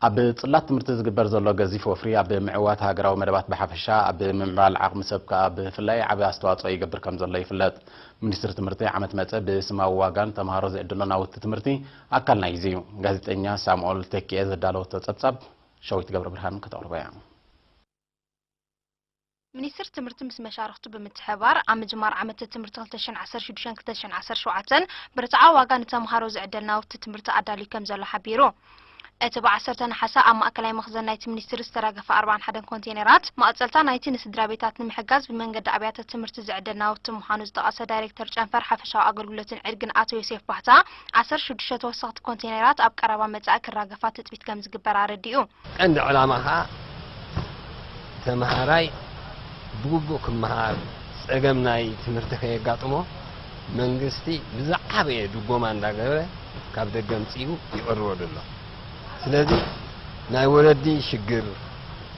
ኣብ ጽላት ትምህርቲ ዝግበር ዘሎ ገዚፍ ወፍሪ ኣብ ምዕዋት ሃገራዊ መደባት ብሓፈሻ፣ ኣብ ምምዕባል ዓቕሚ ሰብ ከኣ ብፍላይ ዓቢ ኣስተዋጽኦ ይገብር ከም ዘሎ ይፍለጥ። ሚኒስትሪ ትምህርቲ ዓመት መጸ ብስማዊ ዋጋ ንተምሃሮ ዝዕድሎ ናውቲ ትምህርቲ ኣካል ናይዚ እዩ። ጋዜጠኛ ሳሙኤል ተኪኤ ዘዳለወቶ ጸብጻብ ሸዊት ገብረ ብርሃን ከተቕርቦ እያ። ሚኒስትሪ ትምህርቲ ምስ መሻርኽቱ ብምትሕብባር ኣብ ምጅማር ዓመተ ትምህርቲ ክልተ ሽሕን ዓሰርተ ሽዱሽተን ክልተ ሽሕን ዓሰርተ ሸውዓተን ብርትዓዊ ዋጋ ንተምሃሮ ዝዕደል ናውቲ ትምህርቲ ኣዳልዩ ከም ዘሎ ሓቢሩ። እቲ ብዓሰርተ ነሓሰ ኣብ ማእከላይ መኽዘን ናይቲ ሚኒስትሪ ዝተራገፈ ኣርባዓን ሓደን ኮንቴነራት መቐጸልታ ናይቲ ንስድራ ቤታት ንምሕጋዝ ብመንገዲ ኣብያተ ትምህርቲ ዝዕደል ናውቲ ምዃኑ ዝጠቐሰ ዳይሬክተር ጨንፈር ሓፈሻዊ ኣገልግሎትን ዕድግን ኣቶ ዮሴፍ ባህታ፣ ዓሰርተ ሽዱሽተ ተወሰኽቲ ኮንቴነራት ኣብ ቀረባ መጻኢ ክራገፋ ትጽቢት ከም ዝግበር ኣረዲኡ። ቀንዲ ዕላማ ኸኣ ተምሃራይ ብግቡእ ክመሃር፣ ጸገም ናይ ትምህርቲ ከየጋጥሞ መንግስቲ ብዝዓበየ ድጎማ እንዳገበረ ካብ ደገ ኣምጺኡ ይቕርቦ ዘሎ። ስለዚ ናይ ወለዲ ሽግር፣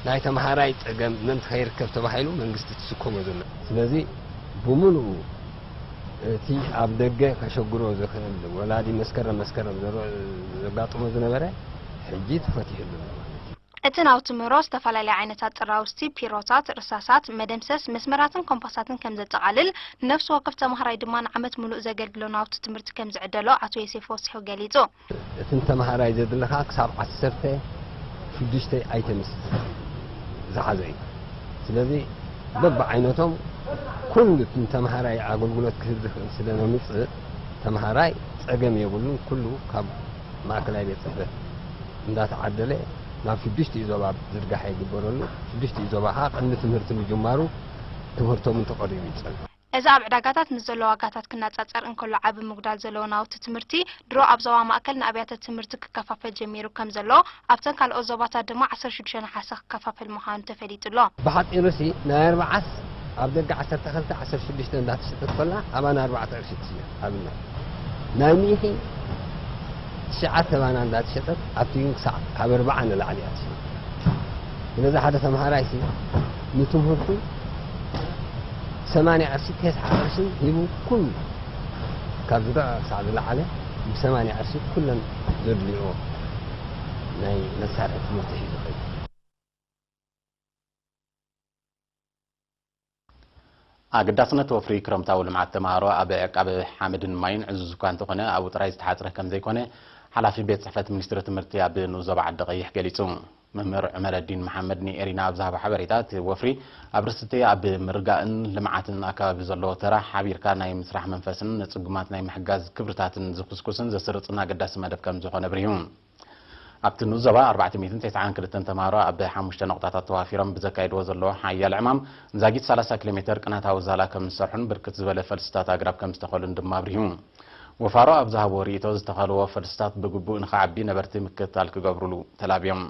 ናይ ተምሃራይ ጸገም ምእንቲ ከይርከብ ተባሂሉ መንግስቲ ትስከሞ ዘሎ። ስለዚ ብምሉኡ እቲ ኣብ ደገ ከሸግሮ ዝኽእል ወላዲ መስከረም መስከረም ዘሮ-፣ ዘጋጥሞ ዝነበረ ሕጂ ተፈቲሑ ኣሎ ማለት እዩ። እቲ ናውቲ ምህሮ ዝተፈላለያ ዓይነታት ጥራውስቲ፣ ፒሮታት፣ እርሳሳት፣ መደምሰስ፣ መስመራትን ኮምፓሳትን ከም ዘጠቓልል፣ ንነፍሲ ወከፍ ተምሃራይ ድማ ንዓመት ምሉእ ዘገልግሎ ናውቲ ትምህርቲ ከም ዝዕደሎ ኣቶ ዮሴፍ ወሲኹ ገሊጹ። እቲ ንተምሃራይ ዘድልኻ ክሳብ ዓሰርተ ሽዱሽተ ኣይተምስ ዝሓዘ እዩ። ስለዚ በብዓይነቶም ኩሉ እቲ ንተምሃራይ ኣገልግሎት ክህብ ዝኽእል ስለ ነምጽእ፣ ተምሃራይ ጸገም የብሉን። ኩሉ ካብ ማእከላይ ቤት ጽሕፈት እንዳተዓደለ ናብ ሽዱሽቲኡ ዞባ ዝርጋሐ ይግበረሉ። ሽዱሽቲኡ ዞባ ኸኣ ቅድሚ ትምህርቲ ምጅማሩ ትምህርቶም እንተቐሪቡ ይጸንሑ። እዚ ኣብ ዕዳጋታት ምስ ዘሎ ዋጋታት ክነጻጸር እንከሎ ዓቢ ምጉዳል ዘለዎ ናውቲ ትምህርቲ ድሮ ኣብ ዞባ ማእከል ንኣብያተ ትምህርቲ ክከፋፈል ጀሚሩ ከም ዘሎ ኣብተን ካልኦት ዞባታት ድማ ዓሰርተ ሽዱሽተ ነሓሰ ክከፋፈል ምዃኑ ተፈሊጡ ኣሎ። ብሓጺሩሲ ናይ ኣርብዓስ ኣብ ደገ ዓሰርተ ክልተ ዓሰርተ ሽዱሽተ እንዳተሸጠት ከላ ኣባና ኣርባዕተ ቅርሺ ትሽየጥ። ኣብነት ናይ ሚእቲ ትሽዓተ ባና እንዳተሸጠት ኣብቲ ግን ክሳዕ ካብ ኣርብዓ ንላዕሊ እያ ትሽየጥ። ስለዚ ሓደ ተምሃራይሲ ንትምህርቱ ሰማንያ ቅርሺ፣ ተስዓ ቅርሺ ሂቡ ኩሉ ካብ ዝደቐ ክሳዕ ዝለዓለ ብሰማንያ ቅርሺ ኩለን ዘድልዮ ናይ መሳርሒ ትምህርቲ ሒዙ ኸይዱ። ኣገዳስነት ወፍሪ ክረምታዊ ልምዓት ተምሃሮ ኣብ ዕቃበ ሓመድን ማይን ዕዙዝ እኳ እንተኾነ ኣብኡ ጥራይ ዝተሓጽረ ከም ዘይኮነ ሓላፊ ቤት ጽሕፈት ሚኒስትሪ ትምህርቲ ኣብ ንኡስ ዞባ ዓዲ ቀይሕ ገሊጹ። መምህር ዑመረዲን መሓመድ ንኤሪና ኣብ ዝሃቦ ሓበሬታ፣ እቲ ወፍሪ ኣብ ርስቲ ኣብ ምርጋእን ልምዓትን ኣከባቢ ዘለዎ ተራ ሓቢርካ ናይ ምስራሕ መንፈስን ንጽጉማት ናይ ምሕጋዝ ክብርታትን ዝኹስኩስን ዘስርጽን ኣገዳሲ መደብ ከም ዝኾነ ኣብሪሁ። ኣብቲ ንኡስ ዞባ ኣርባዕተ ሚእትን ተስዓን ክልተን ተምሃሮ ኣብ ሓሙሽተ ነቑጣታት ተዋፊሮም ብዘካየድዎ ዘለዉ ሓያል ዕማም ዛጊት ሰላሳ ኪሎ ሜተር ቅናታዊ ዛላ ከም ዝሰርሑን ብርክት ዝበለ ፈልስታት ኣግራብ ከም ዝተኸሉን ድማ ኣብሪሁ። ወፋሮ ኣብ ዝሃብዎ ርእይቶ ዝተኸልዎ ፈልስታት ብግቡእ ንኽዓቢ ነበርቲ ምክትታል ክገብሩሉ ተላብዮም።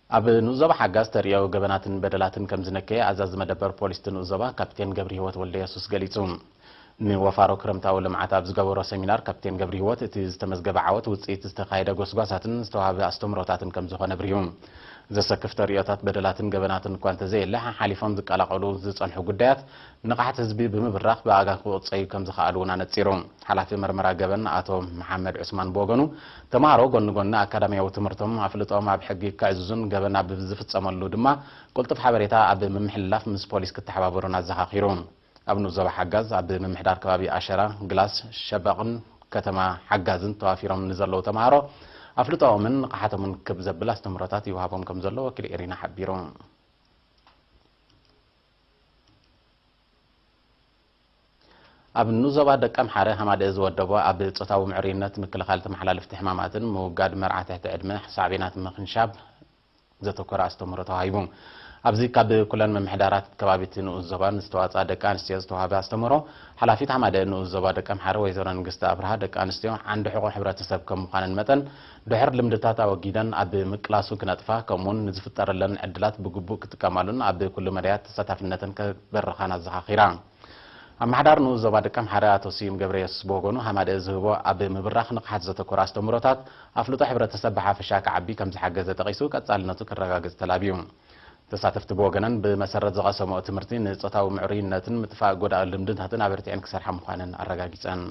ኣብ ንኡስ ዞባ ሓጋዝ ተርእዮ ገበናትን በደላትን ከም ዝነከየ ኣዛዚ መደበር ፖሊስ እቲ ንኡስ ዞባ ካፕቴን ገብረሂወት ወልደየሱስ ገሊጹ። ንወፋሮ ክረምታዊ ልምዓት ኣብ ዝገበሮ ሰሚናር ካፕቴን ገብረሂወት እቲ ዝተመዝገበ ዓወት ውጽኢት ዝተኻየደ ጎስጓሳትን ዝተዋህበ ኣስተምህሮታትን ከም ዝኾነ ኣብሪሁ። ዘሰክፍ ተርእዮታት በደላትን ገበናትን እኳ እንተዘየለ ሓሓሊፎም ዝቀላቐሉ ዝጸንሑ ጉዳያት ንቕሓት ህዝቢ ብምብራኽ ብኣጋ ክቕጸዩ ከም ዝኸኣሉ እውን ኣነጺሩ። ሓላፊ መርመራ ገበን ኣቶ መሓመድ ዑስማን ብወገኑ፣ ተምሃሮ ጎኒ ጎኒ ኣካዳሚያዊ ትምህርቶም ኣፍልጦኦም ኣብ ሕጊ ከዕዝዙን ገበን ኣብ ዝፍጸመሉ ድማ ቅልጡፍ ሓበሬታ ኣብ ምምሕልላፍ ምስ ፖሊስ ክተሓባበሩን ኣዘኻኺሩ። ኣብ ንኡስ ዞባ ሓጋዝ ኣብ ምምሕዳር ከባቢ ኣሸራ፣ ግላስ፣ ሸበቕን ከተማ ሓጋዝን ተዋፊሮም ንዘለዉ ተምሃሮ ኣፍልጦኦምን ንቕሓቶምን ክብ ዘብል ኣስተምህሮታት ይወሃቦም ከም ዘሎ ወኪል ኤሪና ሓቢሩ። ኣብ ንኡስ ዞባ ደቀምሓረ ሃማደኤ ዝወደቦ ኣብ ጾታዊ ምዕሩይነት ምክልኻል ተመሓላለፍቲ ሕማማትን ምውጋድ መርዓ ትሕቲ ዕድመ ሳዕቤናት ምኽንሻብ ዘተኮረ ኣስተምህሮ ተዋሂቡ። ኣብዚ ካብ ኩለን ምምሕዳራት ከባቢት ንኡስ ዞባን ዝተዋፅኣ ደቂ ኣንስትዮ ዝተዋሃበ ኣስተምህሮ ሓላፊት ሃማደኤ ንኡስ ዞባ ደቀምሓረ ወይዘሮ ንግስቲ ኣብርሃ ደቂ ኣንስትዮ ዓንዲ ሕቖ ሕብረተሰብ ከም ምዃነን መጠን ድሑር ልምድታት ኣወጊደን ኣብ ምቅላሱ ክነጥፋ ከምኡውን ንዝፍጠረለን ዕድላት ብግቡእ ክጥቀማሉን ኣብ ኩሉ መዳያት ተሳታፍነተን ከበርኻን ኣዘኻኺራ። ኣመሓዳሪ ንኡስ ዞባ ደቀምሓረ ኣቶ ስዩም ገብረየሱስ ብወገኑ ሃማደኤ ዝህቦ ኣብ ምብራኽ ንቕሓት ዘተኮረ ኣስተምህሮታት ኣፍልጦ ሕብረተሰብ ብሓፈሻ ክዓቢ ከም ዝሓገዘ ጠቒሱ ቀጻልነቱ ክረጋገጽ ተላብዩ። ተሳተፍቲ ብወገነን ብመሰረት ዝቐሰምኦ ትምህርቲ ንጾታዊ ምዕሩይነትን ምጥፋእ ጎዳኢ ልምድታትን ኣበርቲዐን ክሰርሓ ምዃነን ኣረጋጊጸን።